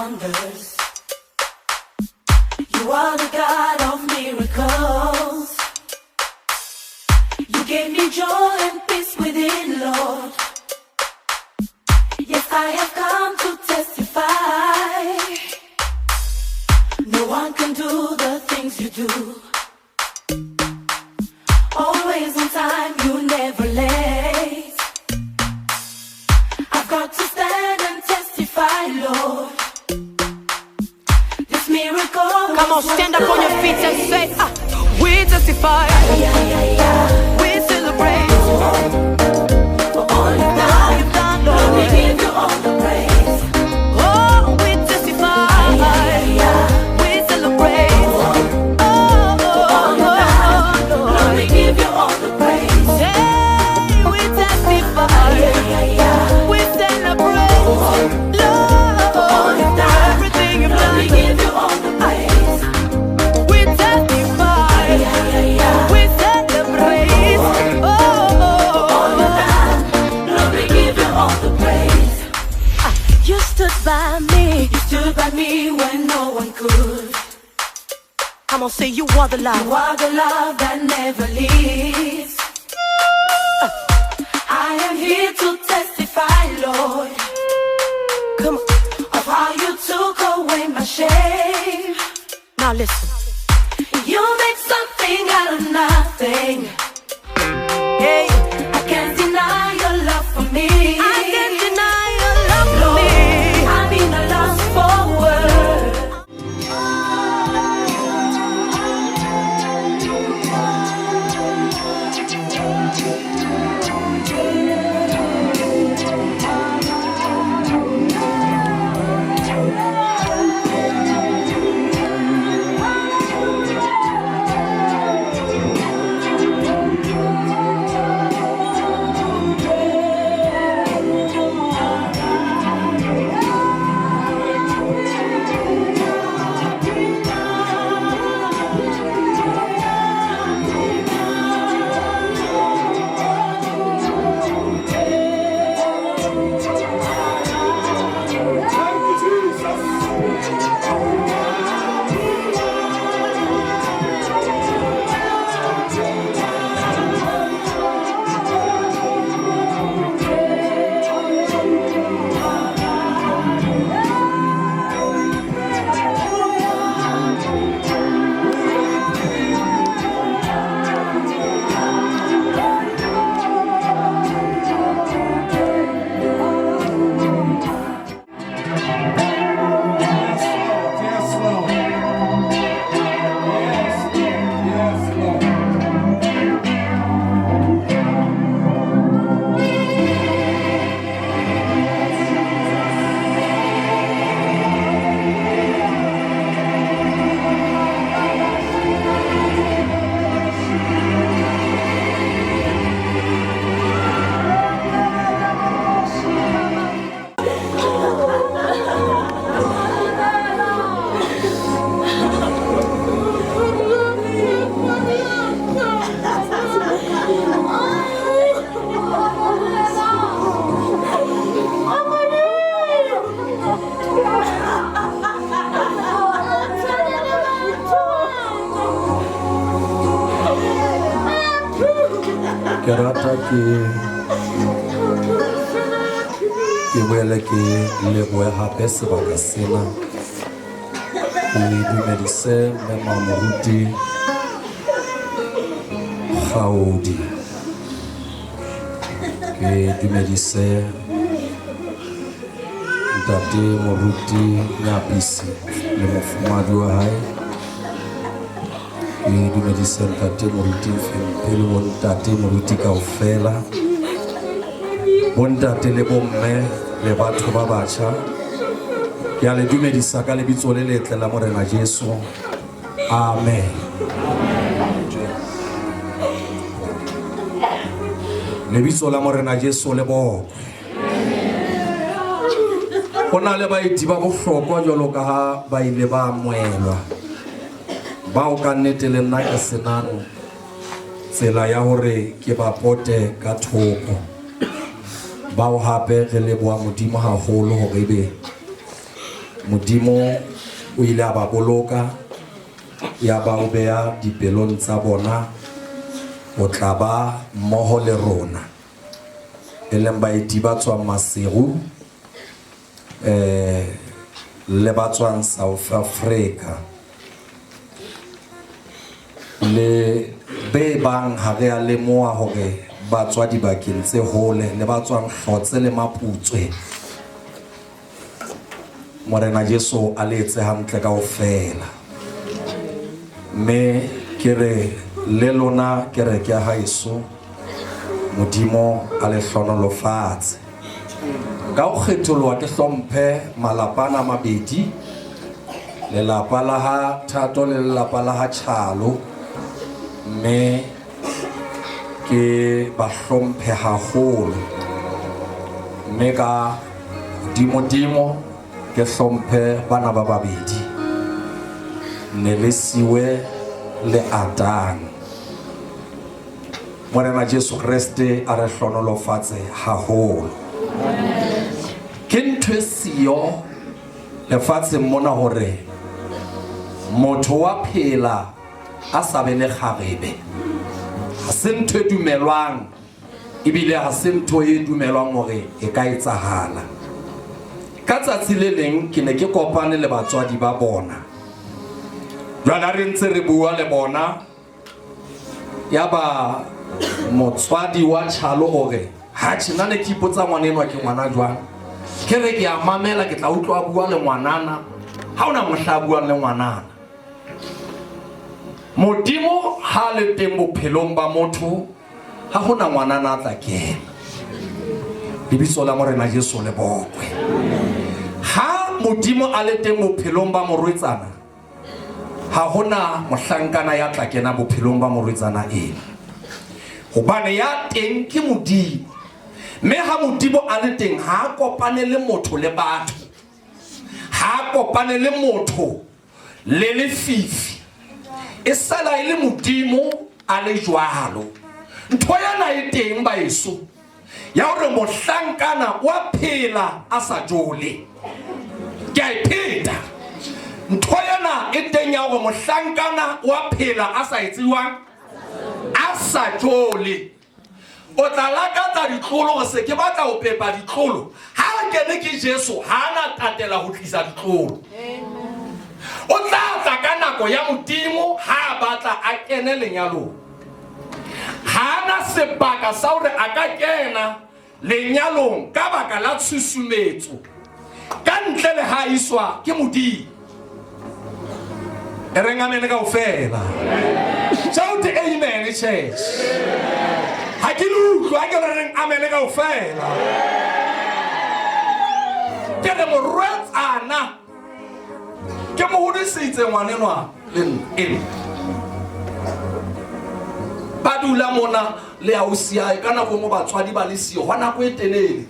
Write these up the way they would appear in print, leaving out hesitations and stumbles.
wonders. You are the God of miracles. You gave me joy and peace within, Lord. Yes, I have come to testify. No one can do the things you do. Always on time, you never late. I've got to stand and testify, Lord. This miracle. Come on, stand up on your feet and say, ah, we testify, we celebrate. For all you've done, You've done, Lord, we Lord. give you all the praise. Oh, we testify, we celebrate. Oh, All you've done, oh, Lord, we Lord. give you all the praise. Hey, we testify, we celebrate. All Lord, you've done, everything you've Lord, we done. give you all the praise. We testify, we celebrate. Oh, All you've done, Lord, we give you all the praise. you stood by me. You stood by me when no one could. Come on, say you are the love. You are the love that never leaves. I am here to testify, Lord, Come on, of how you took away my shame. now listen. You make something out of nothing. Hey, I can't deny your love for me. I can't deny your love for Lord, me. I'm in a loss for words. Thank you, Jesus. Yes, Lord. Yes, Lord. Yes, Lord. Yes, Lord. Ke rata ke boele ke lebohe hape sebaka sena. Ke dumedise mme Mamoruti Kgaodi. Ke dumedise ntate Moruti Nyapisi le mofumahadi wa hae. Ke dumedise ntate Moruti Mfempe le bontate Moruti kaofela. Bontate le bomme le batho ba batjha. Ke a le dumedisa ka lebitso le letle la Morena Jesu. Amen. Lebitso la Morena Jesu le bokwe. Ho na le baeti ba bohlokwa jwalo ka ha ba ile ba amohelwa. Bao ka nnete le nna ke senang tsela ya hore ke ba pote ka thoko. Bao hape re leboha Modimo haholo hore ebe Modimo o ile a ba boloka ya ba o beha dipelong tsa bona o tla ba mmoho le rona e leng baeti ba tswang Maseru le ba tswang South Africa le be bang ha re a lemoha hore ba tswa dibakeng tse hole le ba tswang Hlotse le Maputswe. Morena Jesu a le etse hantle kaofela. Mme ke re le lona kereke ya haeso Modimo a le hlonolofatse. Ka ho kgetholoha ke hlomphe malapa ana a mabedi, lelapa la ha Thato le lelapa la ha Tjhalo, mme ke ba hlomphe haholo. Mme ka hodimodimo ke hlomphe bana ba babedi, Nelisiwe le Atang. Morena Jesu Kreste a re hlonolofatse haholo. Ke ntho e siyo lefatsheng mona hore motho wa phela a sa be le kgarebe. Ha se ntho e dumelwang ebile ha se ntho e dumelwang hore e ka etsahala. Ka tsatsi le leng ke ne ke kopane le batswadi ba bona. Jwale ha re ntse re bua le bona, yaba motswadi wa Tjhalo o re, ha tjhe, nna ne ke ipotsa ngwana enwa ke ngwana jwang. Ke re ke a mamela, ke tla utlwa a bua le ngwanana. Ha hona mohla a buang le ngwanana. Modimo ha le teng bophelong ba motho, ha hona ngwanana a tla kena. Lebitso la Morena Jesu le bokwe. Ha Modimo a le teng bophelong ba morwetsana, ha hona mohlankana ya tla kena bophelong ba morwetsana ena, hobane ya teng ke Modimo. Mme ha Modimo a le teng, ha a kopane le motho le batho, ha a kopane le motho le lefifi, e sala e le Modimo a le jwalo. Ntho ena e teng baeso, ya hore mohlankana wa phela a sa jole. Ke a e pheta, ntho ena e teng ya hore mohlankana wa phela a sa etse jwang, a sa jole. O tla lakatsa ditlolo hore se ke batla ho pepa ditlolo. Ha a kene ke Jesu, ha a na tatela ho tlisa ditlolo. O tla tla ka nako ya Modimo ha a batla a kene lenyalong. Ha a na sebaka sa hore a ka kena lenyalong ka baka la tshusumetso ka ntle le ha iswa ke Modimo. E reng amen kaofela. Shout amen church. Ha ke le utlwa ke re reng amen kaofela. Ke re morwetsana ke mo hodisitse ngwanenwa le nna. Ba dula mona le ausi ya hae ka nako mo batswadi ba le siyo hwa nako e telele.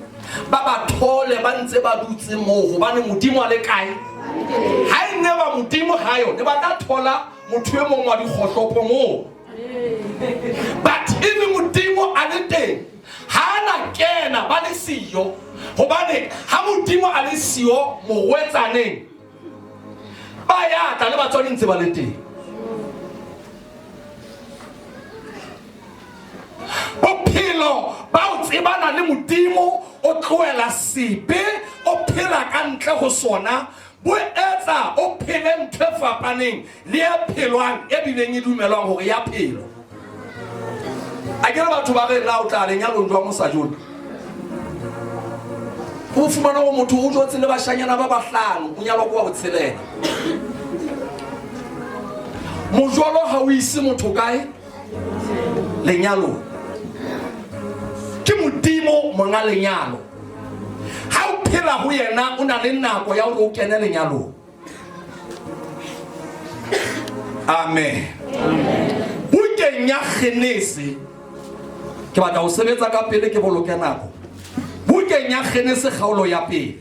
Ba ba thole ba ntse ba dutse moo hobane Modimo a le kae? Ha e ne ba Modimo ha yo ne ba tla thola motho e mong wa dikgohlopo moo. But if Modimo a le teng, ha na kena ba le siyo, hobane ha Modimo a le siyo morwetsaneng, ba ya tla le batswadi ntse ba le teng. Bophelo ba o tsebana le Modimo, o tlohela sebe, o phela ka ntle ho sona, bo etsa o phele ntho e fapaneng le e phelwang e bileng e dumelwang hore ya phelo. A ke re batho ba re na o tla lenyalong jwang o sa jole? O fumana hore motho o jotse le bashanyana ba bahlano, o nyalwa ke wa botshelela. Mojolo ha o ise motho kae? Lenyalong. Ke Modimo monga lenyalo. Ha o phela ho yena, o na le nako ya hore o kene lenyalong. Amen. Bukeng ya Genese, ke batla ho sebetsa ka pele ke boloke nako. Bukeng ya Genese kgaolo ya pele,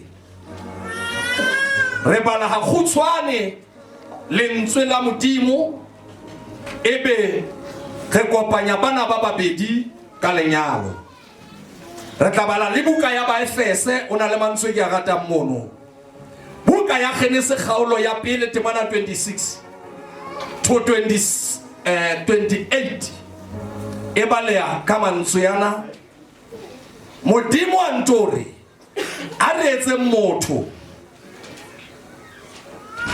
re bala ha kgutshwane lentswe la Modimo, ebe re kopanya bana ba babedi ka lenyalo. Re tla bala le buka ya Baefese, o na le mantswe ke a ratang mono. Bukeng buka ya Genese kgaolo ya pele temana 26 to 20, 28 e baleha ka mantswe ana. Modimo a ntore a re etse motho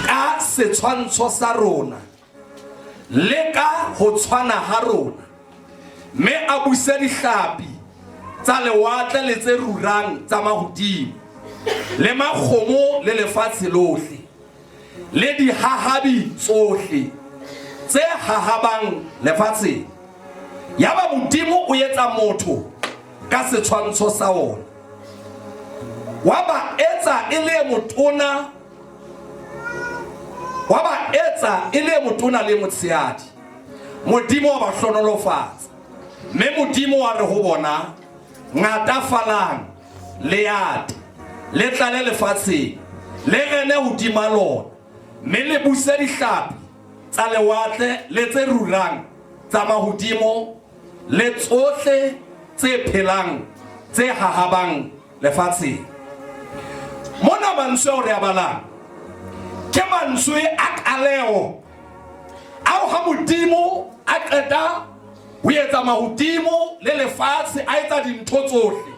ka setshwantsho sa rona le ka ho tshwana ha rona, mme a buse dihlapi tsa lewatle le tse rurang tsa mahodimo le makgomo le lefatshe lohle le dihahabi tsohle tse hahabang lefatsheng. Yaba Modimo o etsa motho ka setshwantsho sa ona, wa ba etsa e le motona, wa ba etsa e le motona le motshehadi. Modimo wa ba hlonolofatsa, mme Modimo wa re ho bona, ngatafalang le ate, le tlale lefatsheng, le rene hodima lona, mme le buse dihlapi tsa lewatle le tse rurang tsa mahodimo le tsohle tse phelang tse hahabang lefatsheng. Mona mantswe ao re a balang ke mantswe a qaleho ao ha Modimo a qeta ho etsa mahodimo le lefatshe, a etsa dintho tsohle,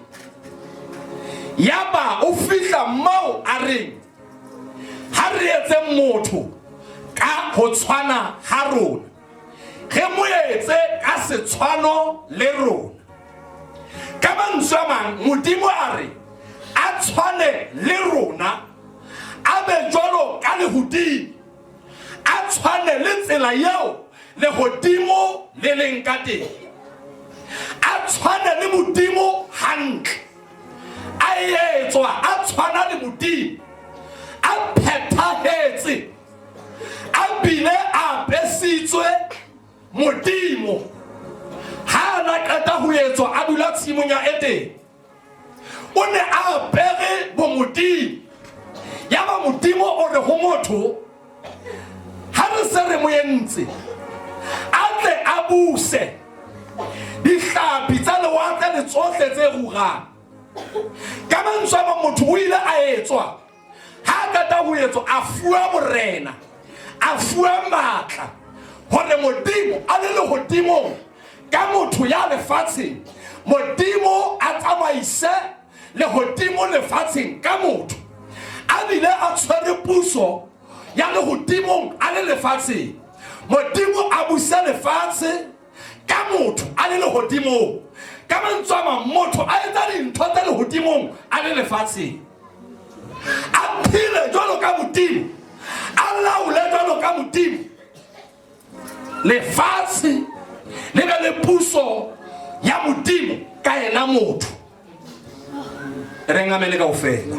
yaba o fihla moo a reng ha re etse motho ka ho tshwana ha rona, re mo etse ka setshwano le rona. Ka mantswe a mang, Modimo a re a tshwane le rona, a be jwalo ka lehodimo, a tshwane le tsela eo lehodimo le leng ka teng, a tshwane le Modimo hantle, a etswa a tshwana le Modimo, a phethahetse, a bile a apesitswe Modimo. Ha a na qeta ho etswa a dula tshimong ya Edene, o ne a apere bomodimo. Yaba Modimo o re ho motho, ha re se re mo entse, a tle a buse dihlapi tsa lewatle le tsohle tse rurang. Ka mantswe a mang, motho o ile a etswa, ha a qeta ho etswa a fuwa borena, a fuwa matla, hore Modimo a le lehodimong ka motho ya lefatsheng, Modimo a tsamaise lehodimo lefatsheng ka motho, a bile a tshwere puso ya lehodimong a le lefatsheng. Modimo a buse lefatshe ka motho a le lehodimong. Ka mantswe a mang, motho a etsa dintho tse lehodimong a le lefatsheng, a phele jwalo ka Modimo, a laole jwalo ka Modimo. Lefatshe le be le puso ya Modimo ka yena motho. Re ngamele kaofela.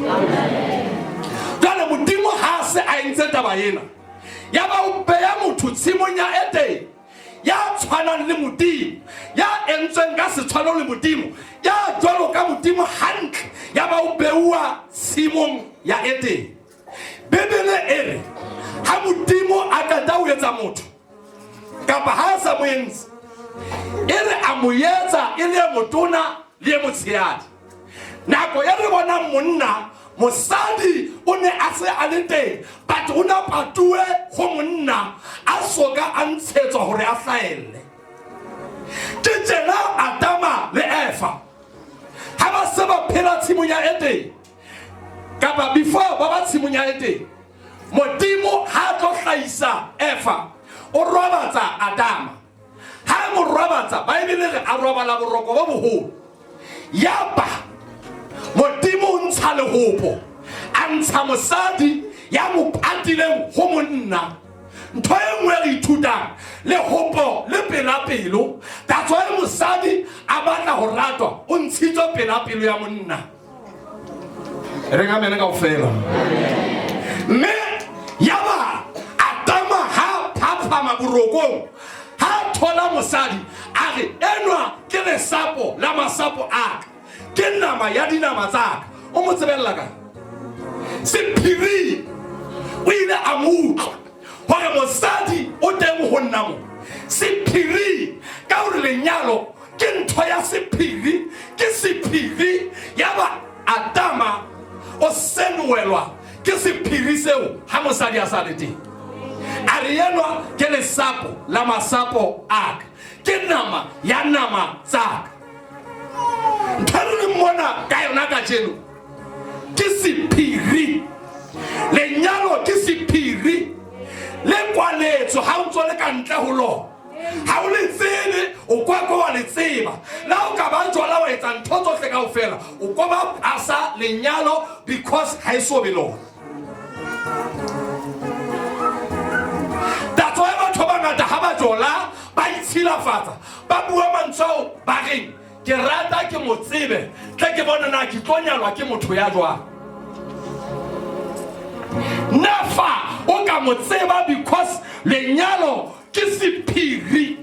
Jwale Modimo ha se a entse taba ena, ya ba o beya motho tshimong ya Edene, ya tshwanang le Modimo, ya entsweng ka setshwano le Modimo, ya jwalo ka Modimo hantle, ya ba o beuwa tshimong ya Edene. Bibele e re ha Modimo a qeta ho etsa motho, kapa ha a sa mo entse, e re a mo etsa e le e motona le e motshehadi. Nako e re bonang monna, mosadi o ne a se a le teng, but o ne a patuwe ho monna, a soka a ntshetswa hore a hlahelle. Ke tjena Adama le Eva ha ba se ba phela tshimong ya Edene, kapa before ba ba tshimong ya Edene, Modimo ha a tlo hlahisa Eva, o robatsa Adama. Ha a mo robatsa, Baebele re a robala boroko bo boholo. Yaba Modimo o ntsha lehopo, a ntsha mosadi ya mo patileng ho monna. Ntho e nngwe re ithutang, lehopo le pela pelo. That's why mosadi a batla ho ratwa, o ntshitswe pela pelo ya monna. Re ngamele kaofela. Mme yaba Adama ha phaphama borokong, ha thola mosadi, a re enwa ke lesapo la masapo a ka, ke nama ya dinama tsa ka. O mo tsebella ka sephiring, o ile a mo utlwa hore mosadi o teng ho nna mo sephiring, ka hore lenyalo ke ntho ya sephiri, ke sephiri. Yaba Adama o senoelwa Ke sephiri seo ha mosadi a sa le teng. A re enwa ke lesapo la masapo a ka, ke nama ya nama tsa ka. Ntho e re leng mona ka yona kajeno ke sephiri. Lenyalo ke sephiri le kwaletswe ha o ntso le ka ntle ho lona. Ha o le tsebe, o kwa kwa wa le tseba. Le ha o ka ba jwala wa etsa ntho tsohle kaofela, o kwa ba pasa lenyalo because ha e so be lona. That's why batho ba bangata ha ba jola ba itshilafatsa, ba bua mantswe ao ba reng ke rata ke mo tsebe tle ke bone na ke tlo nyalwa ke motho ya jwang. Never o ka mo tseba because lenyalo ke sephiri,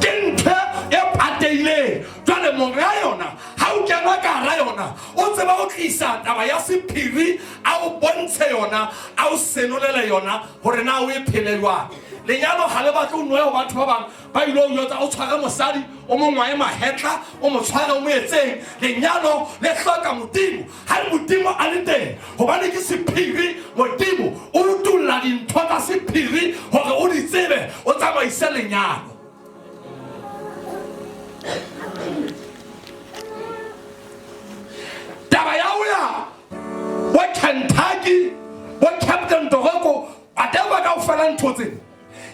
ke ntho e patehileng. Jwale monga yona ha o kena ka hara yona o tseba o tlisa taba ya sephiri, a o bontshe yona, a o senolele yona hore na o e phele jwang. Lenyalo ha le batle o noe ho batho ba bang ba ile o jwetsa o tshware mosadi o mo ngwae mahetla, o mo tshware o mo etseng. Lenyalo le hloka Modimo. Ha le Modimo a le teng, hobane ke sephiri, Modimo o utulla dintho tsa sephiri hore o di tsebe, o tsamaise lenyalo. Taba ya ho ya bo Kentucky, bo Captain Toroko, whatever kaofela ntho tsena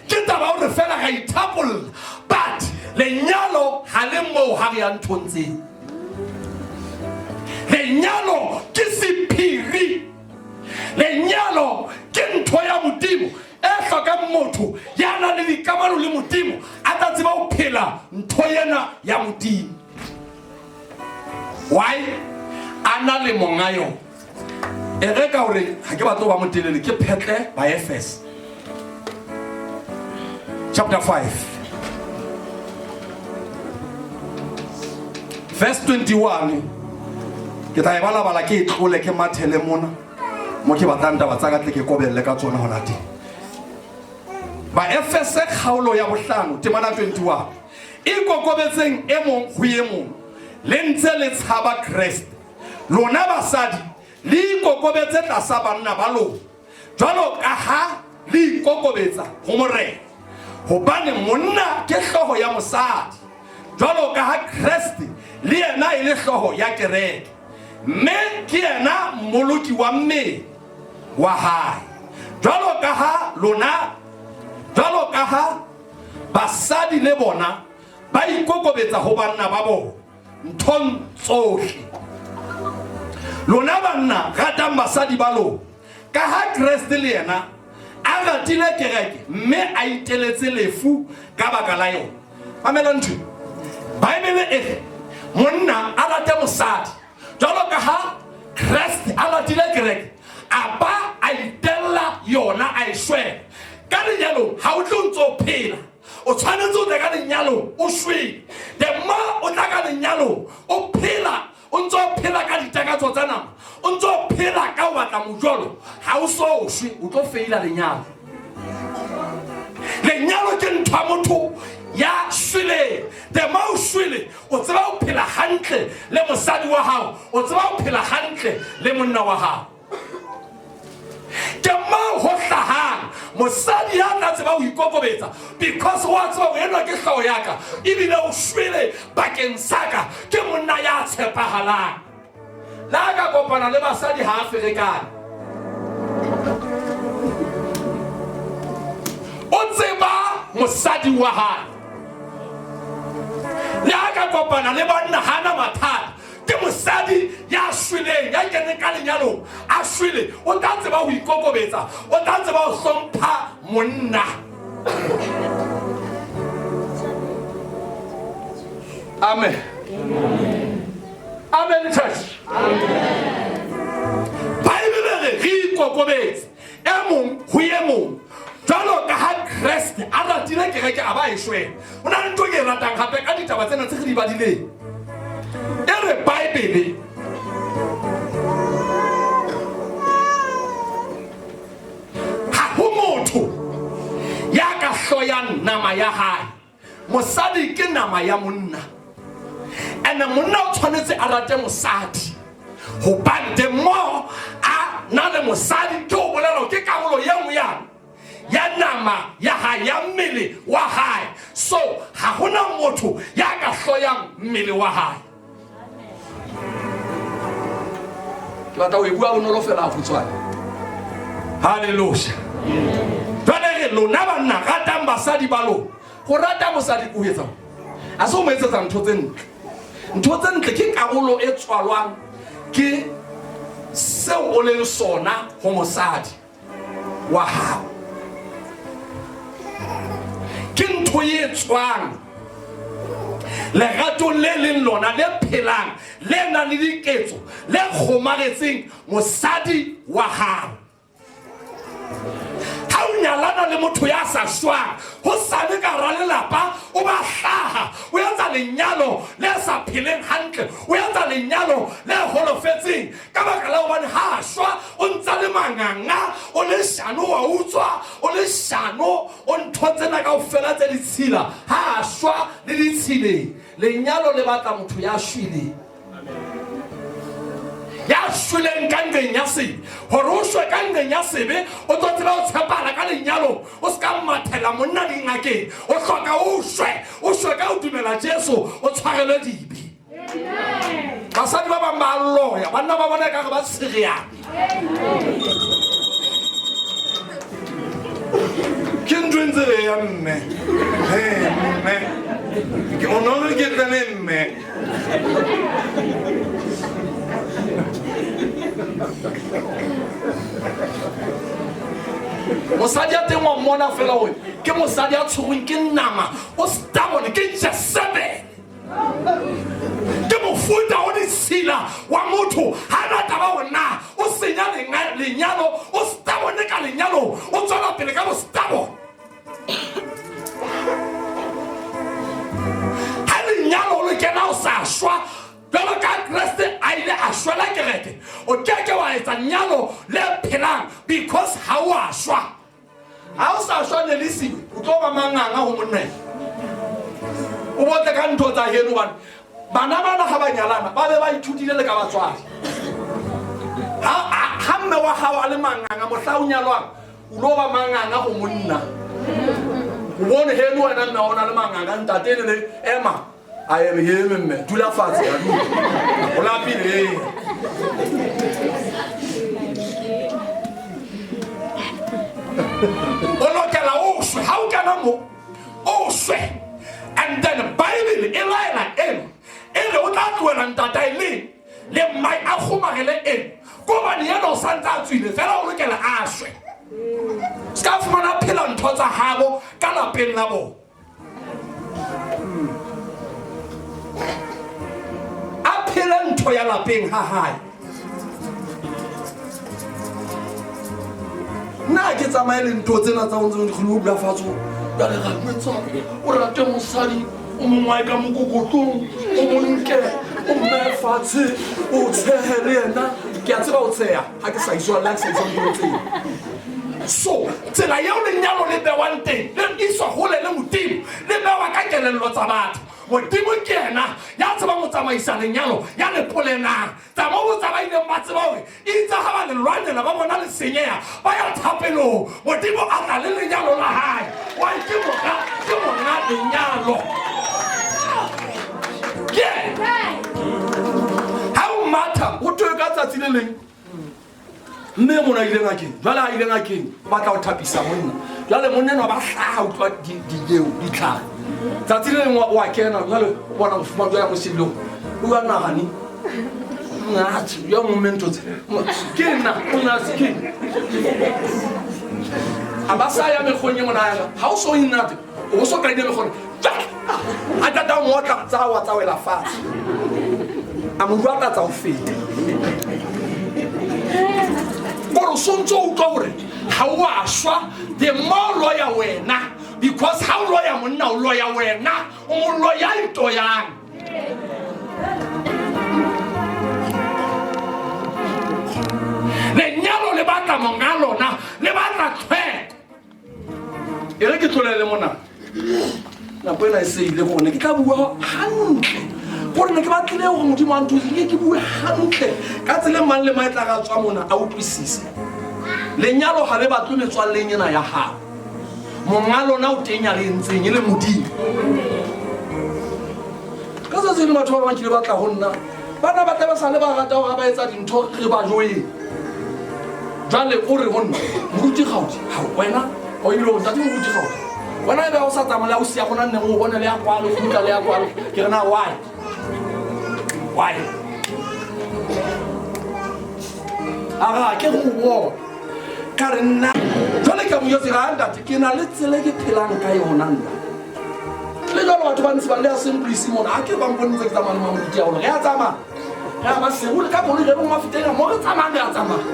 ke taba ya hore fela ra ithapolla, but lenyalo ha le moo ha re ya nthong tseo. Lenyalo ke sephiri, lenyalo ke ntho ya Modimo e hlokang motho ya nang le dikamano le Modimo a tla tseba ho phela ntho ena ya Modimo. Why? A na le monga yona. E re ka hore ha ke batle ho ba motelele, ke phetle Baefese chapter 5 verse 21. Ke tla e balabala ke e tlole ke mathele mona mo ke batlang taba tsa ka tle ke kobelle ka tsona hona teng. Baefese kgaolo ya bohlano temana 21. Ikokobetseng e mong ho e mong le ntse le tshaba Kreste. Lona basadi le ikokobetse tlasa banna ba lona jwalo ka ha le ikokobetsa ho Morena, hobane monna ke hlooho ya mosadi jwalo ka ha Kreste le yena e le hlooho ya kereke, mme ke yena mmoloki wa mmele wa hae. Jwalo ka ha lona, jwalo ka ha basadi le bona ba ikokobetsa ho banna ba bona nthong tsohle. Lona banna ratang basadi ba lona, ka ha Kreste le yena a ratile kereke mme a iteletse lefu ka baka la yona. Mamela ntho. Bible e re monna a rate mosadi jwalo ka ha Kreste a ratile kereke a ba a itella yona a e shwela. Ka lenyalong ha o tlo ntso o phela, o tshwanetse o tle ka lenyalong o shwele. The more o tla ka lenyalong o phela, o ntso o phela ka ditakatso tsa nama, o ntso o phela ka ho batla mojolo, ha o so shwe, o tlo feila lenyalo. Lenyalo ke ntho ya motho ya shweleng. The more o shwele, o tseba ho phela hantle le mosadi wa hao, o tseba ho phela hantle le monna wa hao. Ke moo ho hlahang mosadi ya tla tseba ho ikokobetsa, because wa tseba ho enwa ke hlooho ya ka, ebile o shwele bakeng sa ka, ke monna ya tshepahalang. Le ha ka kopana le basadi ha a ferekane, o tseba mosadi wa hae. Le ha ka kopana le banna ha na mathata, ke mosadi ya shweleng, ya keneng ka lenyalong a shwele, o tla tseba ho ikokobetsa, o tla tseba ho hlompha monna. Amen. Amen, church. Bible e re re ikokobetse e mong ho e mong jwalo ka ha Kreste a ratile kereke a ba e shwela. Ho na le ntho ke e ratang hape ka ditaba tsena tse re di badileng. E re Bible ha ho motho ya ka hloyang nama ya hae. Mosadi ke nama ya monna, ene monna o tshwanetse a rate mosadi, hobane the more a na le mosadi ke o bolela ke karolo ye nngwe yang ya nama ya hae ya mmele wa hae. So ha hona motho ya ka hloyang mmele wa hae. Ke batla ho e bua bonolo fela a kgutshwane. Halleluja. Jwale re lona banna ratang basadi ba lona. Ho rata mosadi ke ho etsang? A se o mo etsetsa ntho tse ntle. Ntho tse ntle ke karolo e tswalwang ke seo o leng sona ho mosadi wa hao. Ke ntho e tswang leratong le leng lona le phelang, le nang le diketso, le kgomaretseng mosadi wa hao. Ha o nyalana le motho ya sa shwang, ho sale ka hara lelapa, o ba hlaha, o etsa lenyalo le sa pheleng hantle, o etsa lenyalo le holofetseng ka baka la hobane ha a shwa o ntsa le manganga, o le shano wa utswa, o le shano o ntho tsena kaofela tse ditshila, ha a shwa le ditshileng. Lenyalo le batla motho ya shweleng, ya shweleng ka nqeng ya sebe. Hore o shwe ka nqeng ya sebe, o tlo tseba ho tshepahala ka lenyalong, o se ka mathela monna dingakeng. O hloka o shwe, o shwe ka ho dumela Jesu, o tshwarelwe dibe. Basadi ba bang ba loya, banna ba bona ekare ba tshereana. Ke ntho e ntse re ya mme. He mme. Ke o no re ke tlele mme. Mosadi ya teng wa mmona fela hore ke mosadi ya tshwerweng ke nama, o stubborn, ke Jezebel. Ke mofuta o ditshila wa motho, ha na taba hore na o senya lenyalo, o stubborn ka lenyalo, o tswela pele ka bo stubborn. Ha lenyalo le kena o sa shwa, jwalo ka Kreste a ile a shwela kereke, o keke wa etsa nyalo le phelang because ha o a shwa. Ha o sa shwa Nelisiwe, o tlo ba manganga ho monna ena. O botle ka ntho tsa heno hobane bana bana ha ba nyalana ba be ba ithutile le ka batswadi. Ha mme wa hao a le manganga mohla o nyalwang, o lo ba manganga ho monna. O bone heno wena mme o na le manganga, ntate le le ema. A eme, ke eme mme, dula fatshe, a dula. O lapile, ee. O lokela o shwe, ha o kena mo, o shwe. And then Bible e laela eno, e re o tla tlohela ntatae leng, le mmae a kgomarele eno. Ko hobane yena o santse a tswile, fela o lokela a shwe. Se ka fumana phela ntho tsa habo ka lapeng la bona. A phele ntho ya lapeng ha hae. Nna ke tsamaye le ntho tsena tsa ho ntse di o dula fatshe, jwale ra jwetsa o rate mosadi o mongwae ka mokokotlong, o mo nke o mmehe fatshe, o tshehe le yena. Ke a tseba o tsheha ha ke sa iswa le ha ke sa iswa ntho tseo. So tsela eo lenyalo le bewang teng le iswa hole le Modimo, le bewa ka kelello tsa batho. Modimo ke yena ya tsebang ho tsamaisa lenyalo, ya le polelang. Tsa mo botsa ba ileng ba tseba hore itse ha ba le lwanela ba bona le senyeha, ba ya thapelong, Modimo a tla le lenyalo la hae. Wa ke monga, ke monga lenyalo. Ke ha o matha o thwe ka tsatsi le leng mme mona ile ngakeng, jwale ha ile ngakeng o batla ho thapisa monna, jwale monna enwa ba hlaha utlwa dideo ditlhare. Tsatsi le leng wa kena, jwale o bona mofumahadi wa ya moshebile o ya nahane ngathi ya mme ntho tse ke nna o nna ke a ba sa ya mekgong e mona ya ha o so innate o so ka ile mekgong a tata mo tla tsa wa tsa wela fatshe a mo bua tsa ho feta gore o sontse o utlwa gore ha o a shwa. The more lawyer wena, because ha o lawyer monna o lawyer wena, o mo lawyer ntho yang. Lenyalo le batla monga lona, le batla tlhweko. E re ke tlolele mona. Nako ena e se ile gone, ke tla bua hantle. Kore ne ke batlile hore Modimo a nthuse ke ke bue hantle ka tsela e mang le mang e tla re a tswa mona a utlwisise. Lenyalo ha le batlwe metswalleng ena ya hao. Monga lona o teng ya le entseng e le Modimo. Ka tsatsi le batho ba bang kile ba tla ho nna bana ba tla ba sale ba rata hore ha ba etsa dintho re ba joeng. Jwale o re ho nna moruti Kgaudi, ha wena o ile o ntate moruti Kgaudi. Wena ebe o sa tsamaya le ausi ya rona nneng o bone le ya kwalo, kgutla le ya kwalo. Ke re na why? Why? A re ha ke re o bona. Ka re nna jwale ka mo jwetsa ka ntate ke na le tsela e ke phelang ka yona nna. Le jwalo batho ba ntse ba le assemblies mona ha ke ba mpone ntse ke tsamaya le mamoruti a rona. Re a tsamaya. Re a ba sehole ka koloi re bong mafuteng mo re tsamayang re a tsamaya.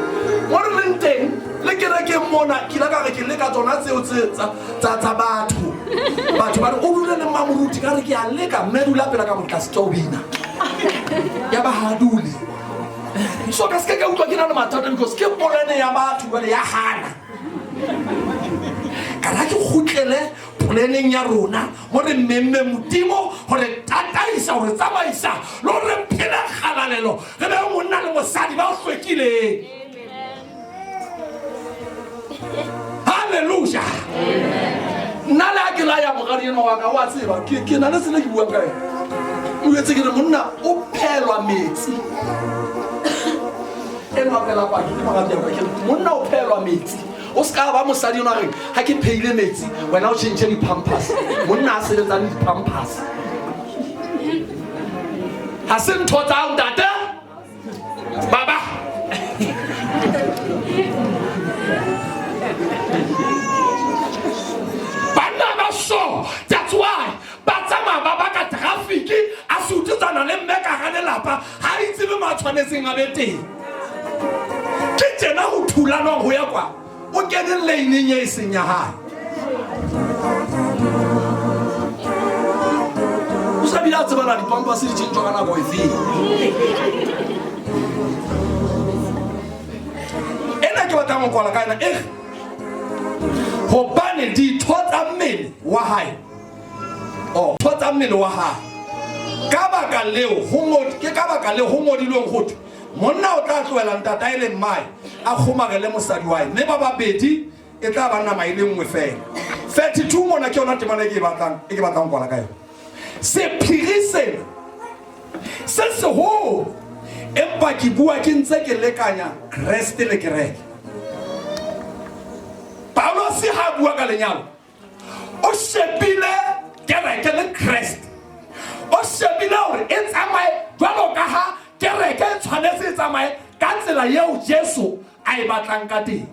Mo re leng teng le kerekeng mona ke ile ka re ke leka tsona tseo tse tsa tsa tsa batho. Batho ba re o dule le mamoruti ka re ke a leka mme dula pela ka motla se bina. Ya ba ha dule. So ka se ke utlwa ke na le mathata because ke polene ya batho jwale ya hana. Ka ra ke kgutlele poleneng ya rona mo re mmemme Modimo ho re tataisa ho re tsamaisa le hore re phele kgalalelo re be monna le mosadi ba hlwekileng. Hallelujah. Nna le ha ke laya moradi enwa wa ka wa tseba ke na le tsela ke buang ka yona. O jwetse ke re monna o phelwa metsi. Enwa pela paki ke moradi wa ka ke re monna o phelwa metsi. O ska ba mosadi enwa reng ha ke pheile metsi wena o tjhentjhe di-pampers. Monna a sebetsang le di-pampers. Ha se ntho tsa hao ntate. Baba. Banna ba so, that's why ba tsamaya ba baka traffic a sututsana le mme ka hara lelapa ha itse mo a tshwanetseng a be teng. Ke tjena ho thulanwang ho ya kwa. O kene lane-eng e seng ya hae. O sa bile a tsebana dipampers di tjhentjhwa ka nako efeng. Ena ke batlang ho kwala ka yona e re hobane ditho tsa mmele wa hae oh ditho tsa mmele wa hae ka baka leo ho ngod ke ka baka leo ho ngodilweng ho thwe monna o tla tlohela ntatae le mmae a kgomarele mosadi wa hae mme ba babedi e tla ba nama e le nngwe fela. 32 mona ke yona temana e ke e batlang e ke batlang ho kwala ka yona. Sephiri sena se seholo empa ke bua ke ntse ke lekanya Kreste le kereke. Paulus ha bua ka lenyalo o shebile kereke le Kreste. O shebile hore e tsamaye jwalo ka ha kereke e tshwanetse e tsamaye ka tsela eo Jesu a e batlang ka teng.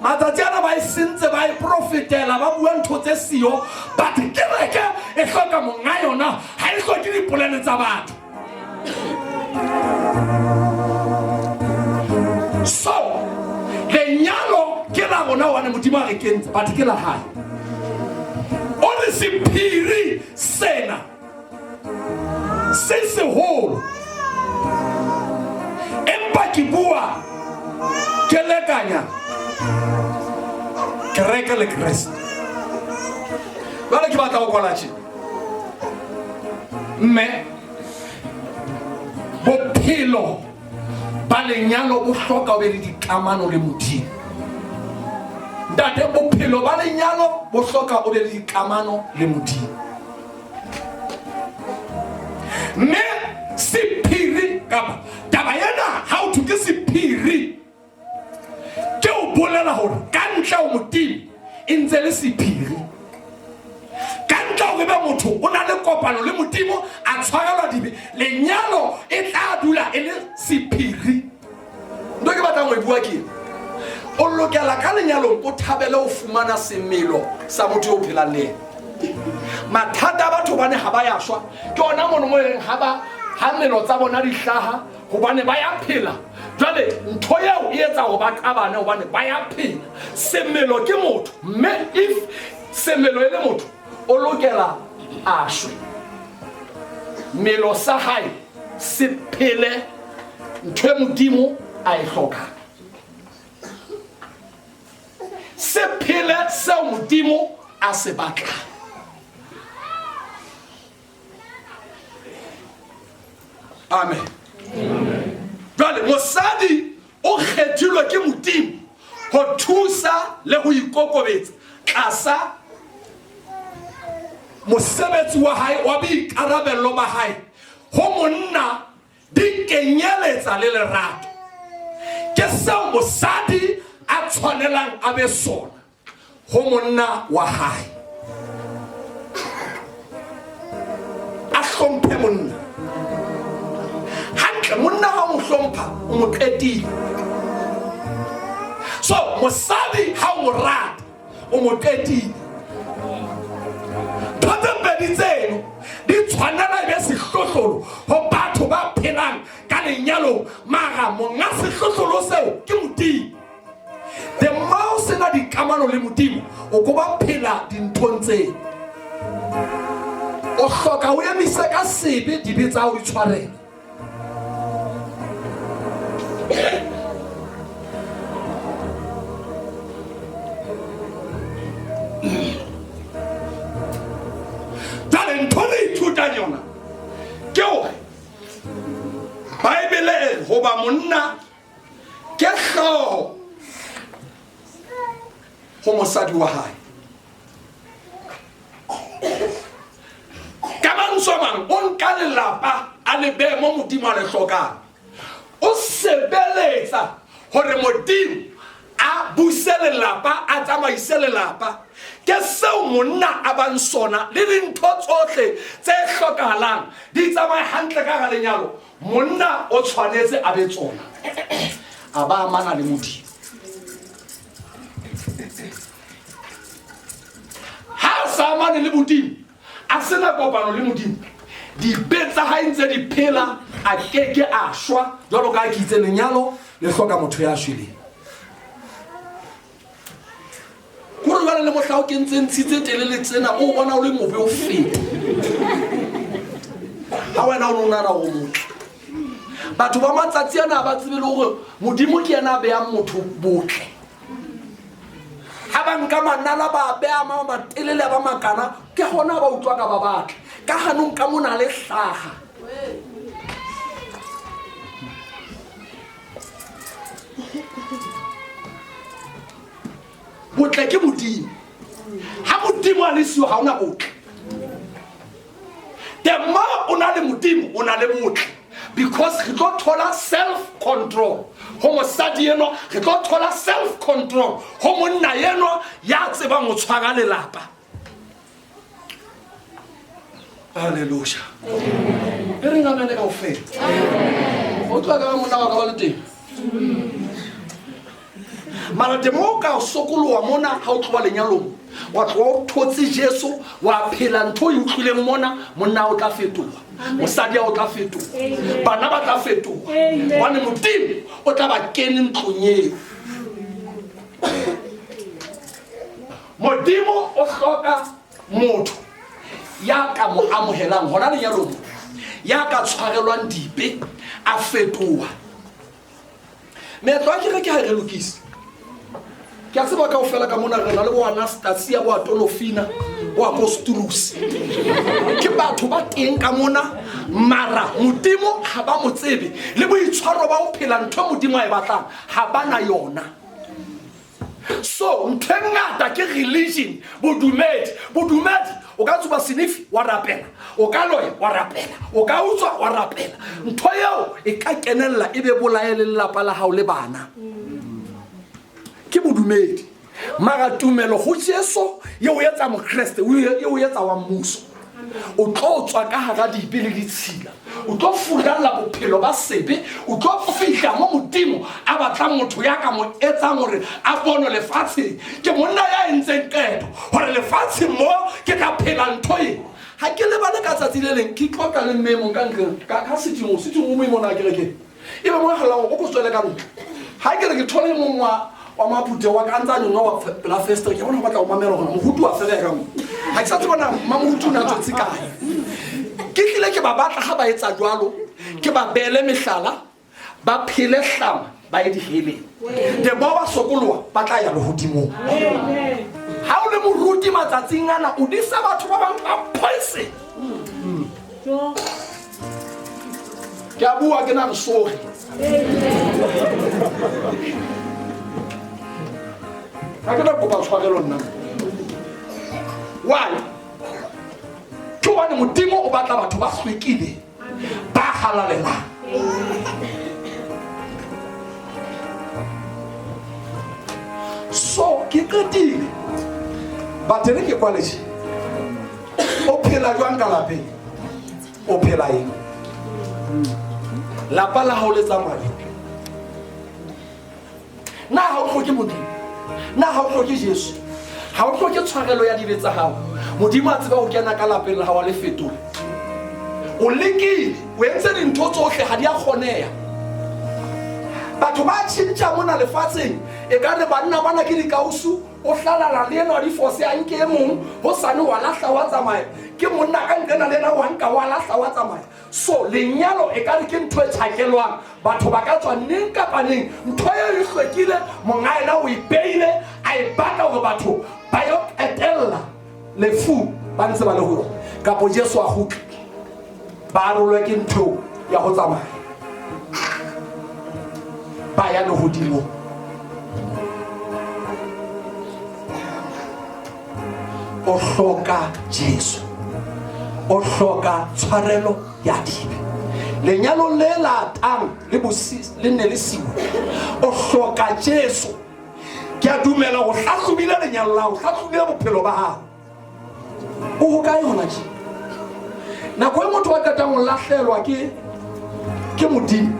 Matsatsi ana ba e sentse ba e profetela ba bua ntho tse siyo but kereke e hloka monga yona ha e hloke dipolelo tsa batho. So lenyalo ke la rona hobane Modimo a re kentse but ke la hae. O re sephiri sena se seholo empa ke bua ke lekanya kereke le Kreste. Jwale ke batla ho kwala tje. Mme bophelo ba lenyalo bo hloka o be le dikamano le Modimo. Ntate, bophelo ba lenyalo bo hloka o be le dikamano le Modimo. Mme sephiri kapa taba ena ha o thwe ke sephiri ke o bolela hore ka ntle ho Modimo e ntse le sephiri. Ka ntle hore be motho o na le kopano le Modimo a tshwarelwa dibe, lenyalo e tla dula e le sephiri. Ntho ke batlang ho e bua ke o lokela ka lenyalong o thabele ho fumana semelo sa motho eo phelang le yena. Mathata a batho hobane ha ba ya shwa ke ona mono mo e reng ha ba ha melo tsa bona di hlaha hobane ba ya phela. Jwale ntho eo e etsa hore ba qabane hobane ba ya phela. Semelo ke motho mme if semelo e le motho o lokela a shwe. Melo sa hae se phele ntho e Modimo a e hlokang. Se phele seo Modimo a se batlang. Amen. Jwale mosadi o kgethilwe ke Modimo ho thusa le ho ikokobetsa tlasa mosebetsi wa hae wa boikarabello ba hae ho monna di kenyeletsa le lerato. Ke seo mosadi a tshwanelang a be sona ho monna wa hae. A hlomphe monna hantle. Monna ha o mo hlompha, o mo qetile. So mosadi ha o mo rata, o mo qetile. Ntho tse pedi tseno di tshwanela e be sehlohlolo ho batho ba phelang ka lenyalong, mara monga sehlohlolo seo ke Modimo. The more o sena dikamano le Modimo, o ko ba phela dinthong tseo. O hloka o emise ka sebe, dibe tsa hao di tshwarele. Jwale ntho re ithutang yona ke hore Baebele e re hoba monna ke hlooho ho mosadi wa hae. Ka mantswe a mang, o nka lelapa a le behe mo Modimo a le hlokang. O sebeletsa hore Modimo a buse lelapa, a tsamaise lelapa. Ke seo monna a bang sona, le dintho tsohle tse hlokahalang di tsamaye hantle ka hara lenyalo. Monna o tshwanetse a be tsona, a ba amana le Modimo. Ha a sa amane le Modimo, a sena kopano le Modimo, dibe tsa hae ntse di phela, a keke a shwa. Jwalo ka ha ke itse, lenyalo le hloka motho ya shweleng. Kore jwale le mohla o kentse ntshitse telele tsena, o bona o le mobe o feta ha wena o ne o nahana hore o motle. Batho ba matsatsi ana ha ba tsebe le hore Modimo ke yena a behang motho botle. Ha ba nka manala ba beha ma matelele ba makana, ke hona ba utlwa ka ba batle. Ka hanong ka mona le hlaha. Botle ke Modimo. Ha Modimo a le siyo, ha ona botle. The more o na le Modimo, o na le botle, because re tlo thola self control ho mosadi enwa, re tlo thola self control ho monna enwa ya tsebang ho tshwara lelapa. Halleluja. E reng amene kaofela. O tloha ka monna wa ka ba le teng, mara temo o ka sokoloha mona. Ha o tloha lenyalong, wa tloha o thotse Jesu, wa phela ntho e utlwileng mona, monna o tla fetoha, mosadi o tla fetoha, bana ba tla fetoha, hobane Modimo o tla ba kene ntlong eo. Modimo o hloka motho ya ka mo amohelang hona lenyalong, ya ka tshwarelwang dibe, a fetoha. Meetlo a kereke ha e re lokise. Ke a tseba kaofela ka mona re na le bo Anastasia, bo Atolofina, bo Apostolus. Ke batho ba teng ka mona, mara Modimo ha ba mo tsebe, le boitshwaro ba ho phela ntho e Modimo a e batlang ha ba na yona. So ntho e ngata ke religion, bodumedi. Bodumedi, o ka tsuba senifi wa rapela, o ka loya wa rapela, o ka utswa wa rapela. Ntho eo e ka kenella e be bolaye le lelapa la hao le bana. Ke bodumedi. Mara tumelo ho Jesu e o etsa Mokreste, e o etsa wa mmuso. O tlo tswa ka hara dibe le ditshila, o tlo furalla bophelo ba sebe, o tlo fihla mo Modimo a batlang motho ya ka mo etsang hore a bonwe lefatsheng. Ke monna ya entseng qeto hore lefatsheng mo ke tla phela ntho e. Ha ke lebale ka tsatsi le leng ke tlotla le mme e mong ka ntlong, ka sitting room, sitting room e mona kerekeng. E be mo galang o ko tswele ka ntle. Ha ke re ke thole e mong wa maphuthego wa ka a ntse a nyonyoba pela festere, ke bona ho batla ho mamela hore moruti wa fereha ka mo. Ha ke sa tseba na mamoruti o ne a tswetse kae. Ke tlile ke ba batla ha ba etsa jwalo, ke ba beele mehlala, ba phele hlama, ba ye diheleng. The more ba sokoloha, ba tla ya lehodimong. Ha o le moruti matsatsing ana, o disa batho ba bang ka poison. Ke a bua ke na re sorry. Ha ke na kopa tshwarelo nna. Why? Ke hobane Modimo o batla batho ba hlwekile, ba halalelang. So ke qetile. But re ke kwale tje. O phela jwang ka lapeng? O phela eng? Lapa la hao le tsamaya. Na ha o hloke Modimo? Na ha o hloke Jesu? Ha o hloke tshwarelo ya dibe tsa hao? Modimo a tseba ho kena ka lapeng la hao a le fetola. O lekile, o entse dintho tsohle ha di a kgoneha. Batho ba tjhentjha mona lefatsheng, e ka re banna bana ke dikausu, o hlalala le enwa difose a nke e mong, hosane wa lahla wa tsamaya. Ke monna ka nqena le ena wa nka wa lahla wa tsamaya. So lenyalo e ka re ke ntho e tjhakelwang, batho ba ka tswa neng kapa neng. Ntho eo e hlwekile, monga yena o e beile, a e batla hore batho ba yo qetella lefu ba ntse ba le ho yona. Kapo Jesu a kgutle, ba arolwe ke ntho eo ya ho tsamaya ba ya lehodimong. O hloka Jesu, o hloka tshwarelo ya dibe. Lenyalo le latang le le ne le siwe. O hloka Jesu. Ke a dumela o hlahlobile lenyalo la hao, o hlahlobile bophelo ba hao. O hokae hona tje? Nako e motho a qetang ho lahlelwa ke ke Modimo,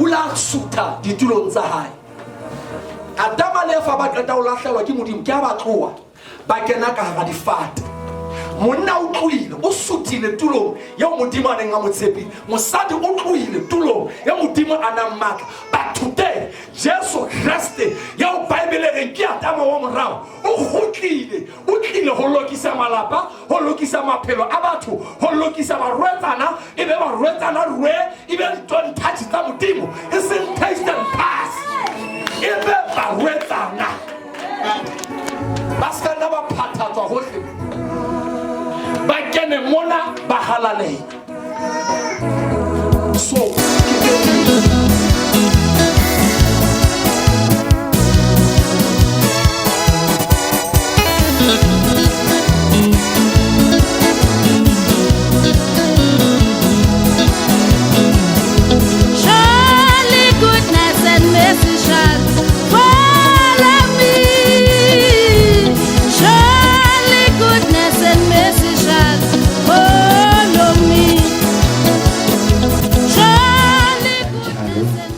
o la sutha ditulong tsa hae. Adama le Eva ba qeta ho lahlelwa ke Modimo, ke ha ba tloha ba kena ka hara difate. Monna o tlohile, o suthile tulong eo Modimo a neng a mo tshepile. Mosadi o tlohile tulong eo Modimo a nang matla. Batho te Jesu Kreste eo Bible e reng ke Adama wa morao, o kgutlile, o tlile ho lokisa malapa, ho lokisa maphelo a batho, ho lokisa barwetsana, e be barwetsana rwe, e be ditonthatshi tsa Modimo, e seng taste and pass, e be barwetsana ba se ka nna ba phathatswa hohle, ba kene mona ba halalele. So Surely goodness and mercy shall follow me. Surely goodness and mercy shall follow me. Surely goodness and mercy.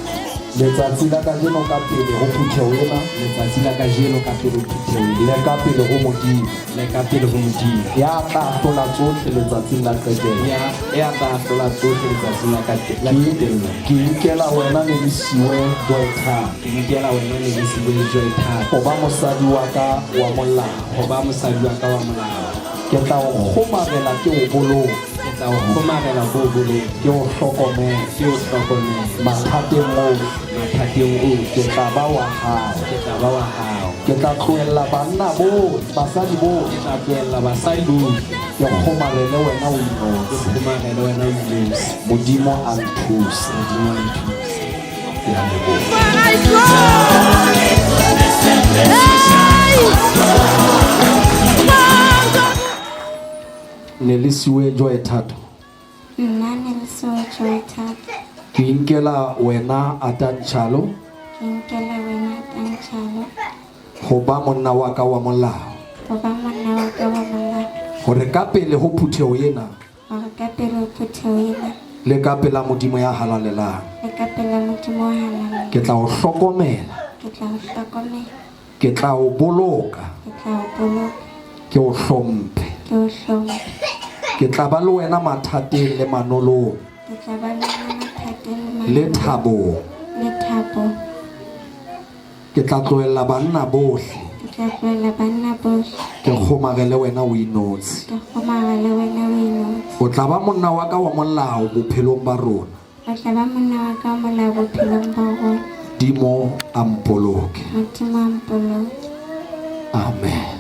Letsatsi la kajeno ka pele ho phutheho ena, Letsatsi la kajeno ka pele ho phutheho ena, le ka pele ho Modimo, le ka pele ho Modimo, ya tla ahlola tsohle letsatsing la qetelo. ya ya tla ahlola tsohle letsatsing la la qetello. Ke inkela wena Nelisiwe Joy Thato Ke nkela wena Nelisiwe Joy Thato ho ba mosadi wa ka wa molao. ho ba mosadi wa ka wa molao. Ke tla o kgomarela ke o boloke, Ke tla o kgomarela ko o boloke, ke o hlokomele ke o hlokomele mathateng ohle. mathateng ohle. Ke tla ba wa hao. Ke tla ba wa hao. Ke tla tlohella banna bohle, basadi bohle, Ke tla tlohella basadi bohle, ke kgomarele wena o ke inotshi. kgomarele wena o inotshi. Modimo a nthuse. Modimo a nthuse. Ke a leboha. Where I go. Hey! Nelisiwe Joy Thato, Nna Nelisiwe Joy Thato, ke inkela wena Atan Chalo ke nkela wena Tantšhalo ho ba monna wa ka wa molao, go ba monna wa ka wa molao, hore ka pele ho phutheho ena gore ka pele ho phutheho ena le ka pela Modimo ya halalelang, le ka pela Modimo wa halalelang, ke tla o hlokomela, ke tla o hlokomela, ke tla o boloka, ke tla o boloka, ke o hlomphe. ke o hlomphe, Ke tla ba le wena mathateng le manolong ke tla ba le wena mathateng le le manong thabong. le thabong. Ke tla tlohella banna bohle, Ke tla tlohela banna bohle, ke kgomarele wena o inotshi. ke kgomarele wena o inotshi. O tla ba monna wa ka wa molao bophelong ba rona. O tla ba monna wa ka wa molao bophelong ba rona. Modimo a mpoloke. Modimo a mpoloke. Amen.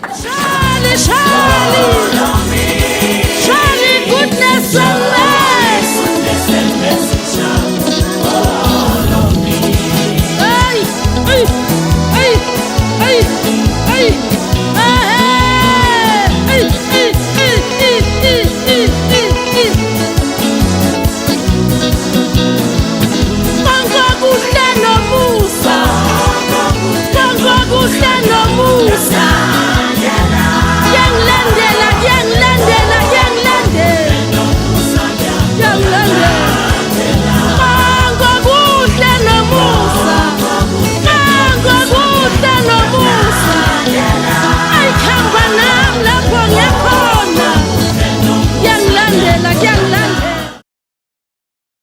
Surely, surely.